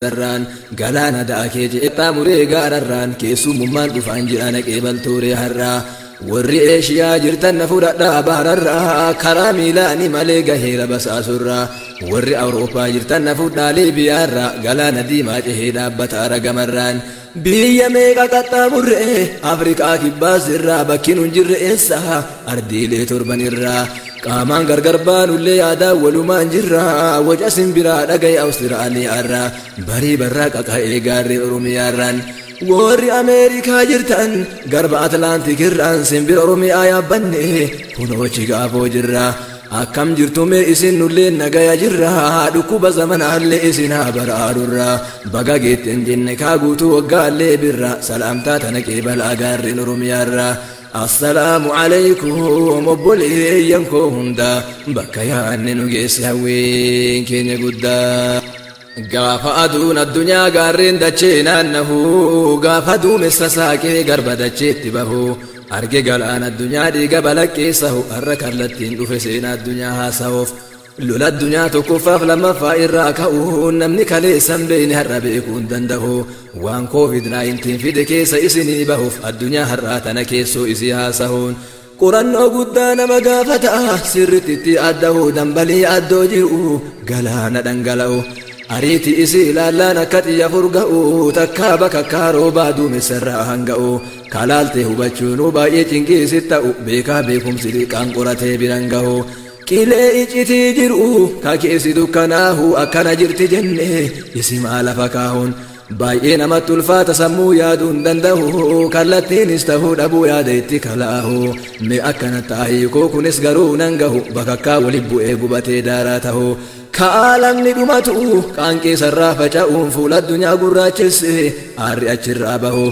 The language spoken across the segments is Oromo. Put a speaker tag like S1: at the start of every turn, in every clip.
S1: Darraan galaana daakee je'etaa muree gaararraan keessummaan dhufaan jedhana qeebaltooree har'aa warri Eeshiyaa jirtan na fudhadhaa baararraa karaa miilaanii malee gaheera basaasurraa warri Awurooppaa jirtan na fudhaa Liibiyaarraa galaana diimaa cehee dhaabbata ragamarraan biyya meeqa qaxxaamurree Afrikaa kibbaas irraa bakki nun jirre eessa ardiilee torban irraa qaamaan gargar baanullee yaadaa walumaan jirra waca simbiraa dhagaye Awustiraaliyaarraa barii barraa qaqa'ee gaarreen Oromiyaarraan warri Ameerikaa jirtan garba Atlaantikirraan simbira Oromiyaa yaabbanne kunoochi gaafoo jirra. Akkam jirtu mee isin nullee nagaya jirra dhukkuba zamanaallee isin haa baraarurra baga geetten jenne kaa guutuu waggaallee birra salaamtaa tana qeebalaa gaarreen Oromiyaarraa. Assalaamu alaykum obboleeyyan koo hunda bakka yaanne nu geesse hawwiin keenya guddaa. Gaafa aduun addunyaa gaarreen dachee naannahu gaafa duumessa saaqee garba dacheetti bahu arge galaan addunyaa dhiiga balaqqeessahu har'a kallattiin dhufe seenaa addunyaa haasa'uuf. Lola addunyaa tokkoffaaf lammaffaa irraa ka'uun namni kaleessan beeyne har'a beekuu hin danda'u. Waan COVID-19 fide keessa isinii bahuuf addunyaa har'aa tana keessoo isii haasa'uun. Qorannoo guddaa nama gaafata sirriitti itti adda'u dambalii addoo jiru galaana dhangala'u. Ariitii isii ilaallaan akka xiyya furga'u takkaa bakakkaa roobaa duumessarraa hanga'u. Kalaaltee hubachuunuu baay'ee cinqiisi ta'u beekaa beekumsi liqaan qoratee biran gahu. Qilee iccitii jiru ka keessi dukkanaahu akkana jirti jenne isimaa lafa kaahuun baay'ee namatti ulfaata sammuu yaaduu hin danda'u kallattiinis ta'uu dhabuu yaada itti kalaahu mee akkana taa'ii koo kunis garuu nan gahu bakakkaa waliin bu'ee gubatee daaraa ta'u kaalamni dhumatu qaanqeessarraa faca'uun fuula addunyaa gurraachesse aarri achirraa bahu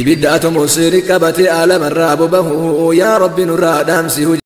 S1: ibidda atomoosseerii qabatee aalamarraa bobahu yaa rabbi nurraa dhaamsi.